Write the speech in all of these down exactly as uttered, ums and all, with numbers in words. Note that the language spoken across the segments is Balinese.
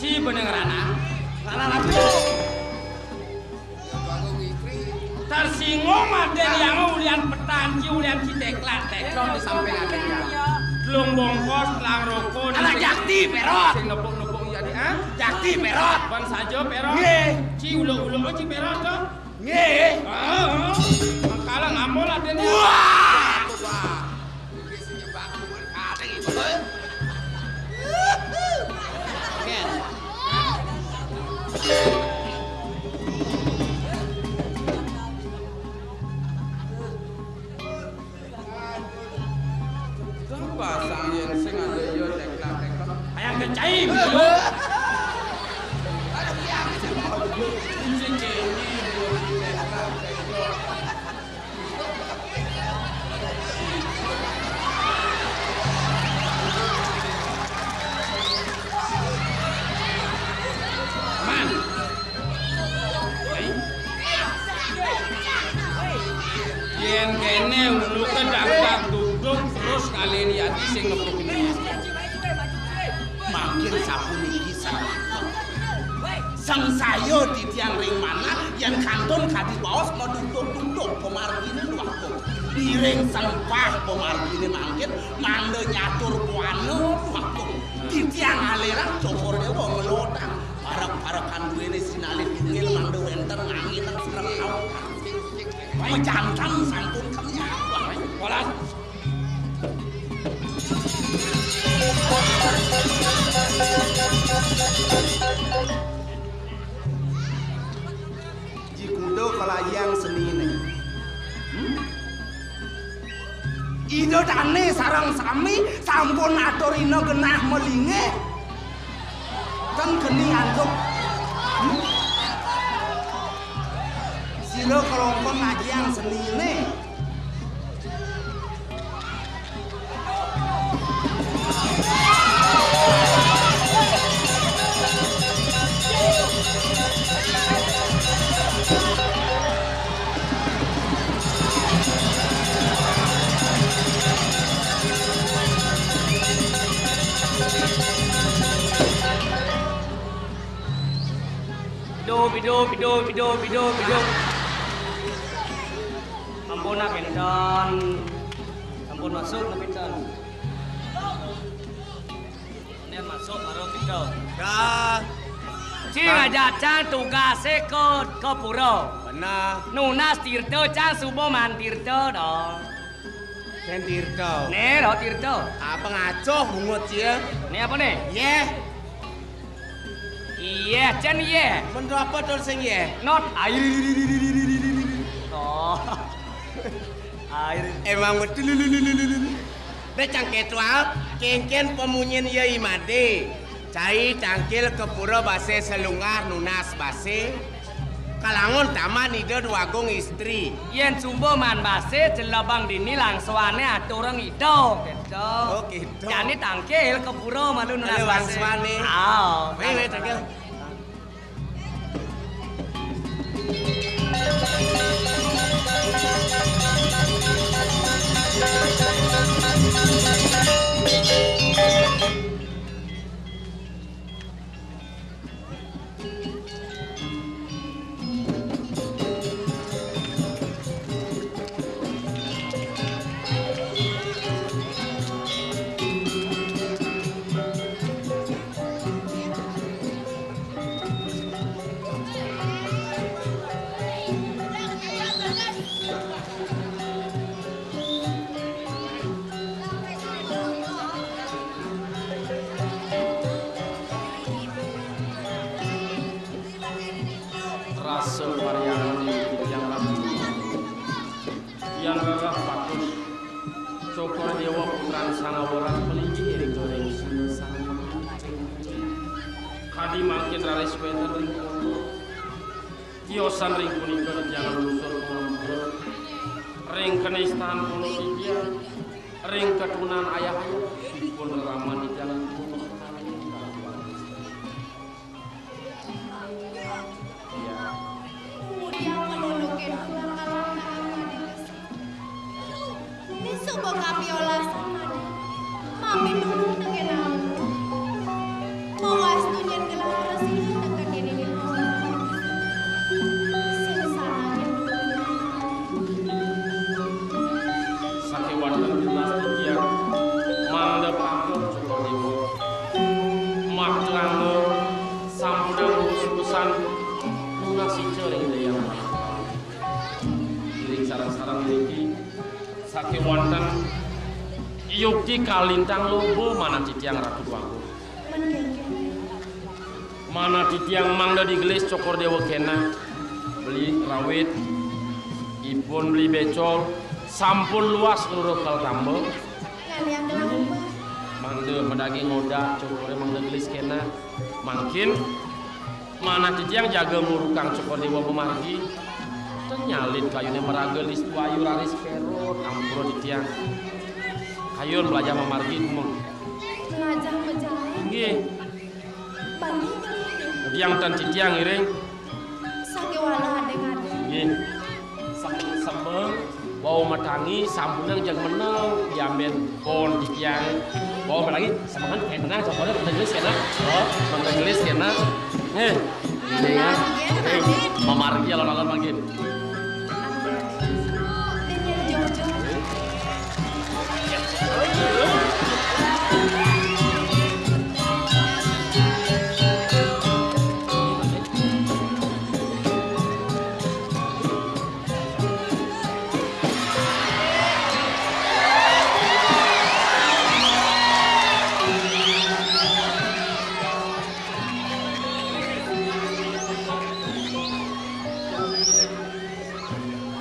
Si beneng ranang, ranang aku. Tersinggung ada yang ulian petanji, ulian citeklat, teklok di samping ada yang. Telung bongkos, telang rokok, anak jakti, Perot. Sing nepuk-nepuk iya di, ah? Jakti, Perot. Ban saja, Perot. Nggih. Ci uluk-uluk, ci Perot, to. Nggih. Ah, ah. Mengkala ngamul ada nih. Wah. Pasang yen sing ada iya teklak-teklak. Ayang kecai. Sing kene. Man. Yen kene uluke dangdang duduk terus kali liati sing ngebuk ini. Makin sapuniki sareng. Sangsaya titiang ring manah yen kantun kadi baos maduduk-duduk pamargine luwaktu. Iring sempah pamargine mangkin mangda nyatur buana luwaktu. Titiang aliran Cokor Dewa ngelodang parek-parekan duwene sinalih tungil mangda wenten ngangineng sareng kau. Majantan sampun kenyang. Wah, polas. Ji kuda kalayang senine. Hmm? Ida dane sareng sami sampun aturina genah malinge. Ten geni antuk. Hmm? Sira kelongkon ngajiang senine. Pido, pido, pido, pido, pido, pido. Ampun, ah, kinten. Ampun masuk, kinten. Ini masuk baru kita. Dah. Cing aja cang tugase ke, ke pura. Benar. Nunas tirta cang suba man tirta dong. Nen tirta. Ne, ro tirta. Apa ngaco bungut cia? Ne apa ne? Yeh. Iya, cen iya. Menurut apa tuh sing yeh? Not air. Oh. Air. Emang betul. Becang ketua, kengken pemunyin ya imade. Cai tangkil ke pura base selungar nunas base. Kalangun taman Ida Dwagung Istri. Yén suba manbasé jelebang dini langsuané aturang Ida, kéto. Oh, kéto. Jani tangkil ka pura malu nunas basé. Ayo, langsuané. Ah, mari, mari, tangkil. Rasa pariangan ing titiang ragu. Tiang rereh patut. Cokor Déwa putran Sang Awerang malinggih ring Sang Awerang. Kadi mangkin raris wénten ring pondok. Tiosan ring punika titiang nglungsur pangampura ring kanistan pondok titiang, ring katunan ayah-ayah, ipun reraman titiang. Kemudian menundukkan tulang alam. Ini suba kapiolasan, Madi. Mami nulung tekén aku. Mawastu nyén gelah prasida tekén dini. Sing sanajan nulung. Sakéwanten tunas titiang mangda pangkep Cokor Déwa. Makta angga sampunang usus-ususan nunas ica ring Ida Hyang Parama. Ring sareng-sareng niki, sakéwanten yukti kalintang loba manah titiang Ratu Déwagung. Manah titiang mangda digelis Cokor Déwa kéné. Beli rawit, ipun beli bécol, sampun luas ngluluh kal tamba. Ngalian gelah. Mangda madaging ngodak, Cokoré mangda gelis kéné. Mangkin manah titiang jaga ngurukang Cokor Déwa mamargi. Ten nyalin kayuné maraga listu ayu raris pérot, ampura titiang. Kayun mlajah mamargi, Tumeng. Mlajah majalan. Nggih. Bani. Ngudiang ten titiang ngiring. Sakéwala adéng-adéng. Nggih. Semeng-semeng. Wau matangi sampunang jeg meneng diambén pon titiang. Wau matangi semengan kayak tenang, coba deh, mangda gelis kéné. Oh, mangda gelis kéné. Héh, ini ya. Mamargi alon-alon mangkin.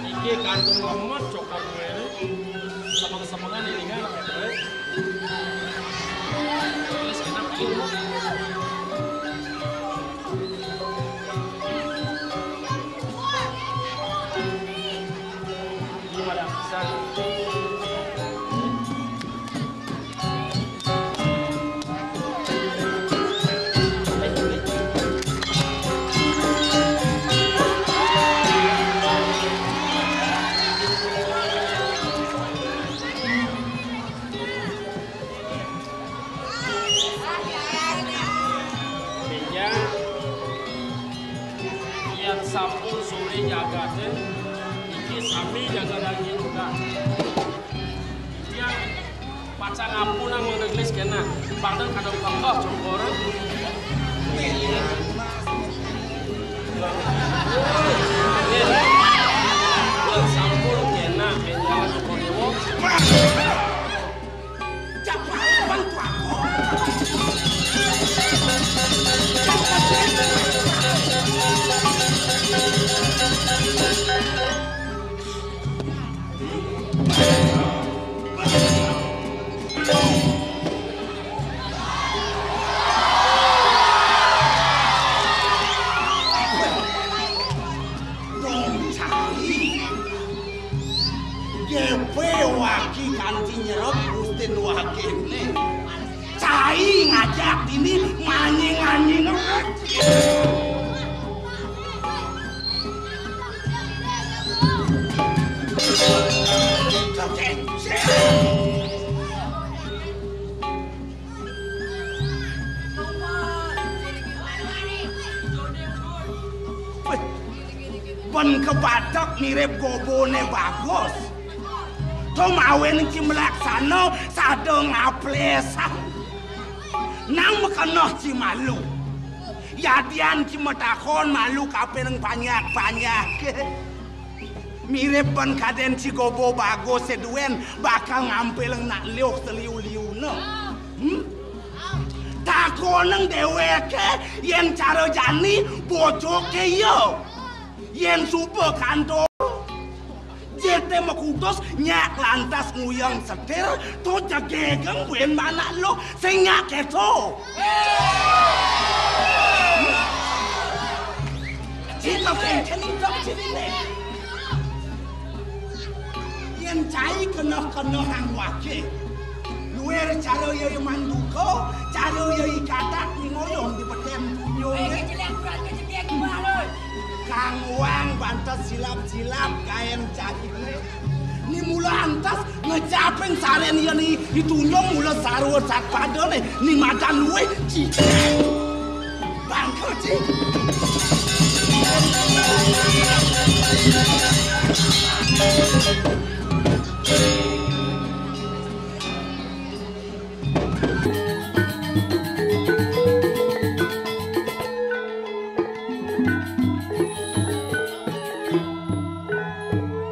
Iki kantung lemet cokot kowe ini. Semeng-semengan ini kan, Pak. Terus kita pilih. Meja, yén sampun sore jagaté, niki sami jaga daging udah. Tiang pacang ampun nang mangda gelis kéné. Padahal kadang pangkah cokor. Yén sampun kéné, meja cokor déwa. Kéné. Cai ngajak dini manying-manying. Wéh, bén kabatek mirip goboné Bagus. To mawinan ci malaksana sada ngaplésan. Nang makeneh ci malu. Yadian ci matakon malu kapining panjak-panjak. Mirip bén kadén ci gobo Bagus duén bakal ngampilang nak liuh saliu-liuna. Hmm? Takonang déwéké yén cara jani bojoké ya. Yén suba kantor, jité makutus nyak lantas nguyang setir, to jegegeng buin manak lo, sing nyak kéto. Cita pengkén idep ciriné. Yén cai keneh-keneh ang waké. Luir cara ya manduka, cara ya katak di ngoyong di petén tunjung. Kang wang bantes silap-silap gaén cai. Ni mula antes ngecapin sarén ya ni ditunjung mula sarwa satpada né ni madan luwih ci. Bangka ci.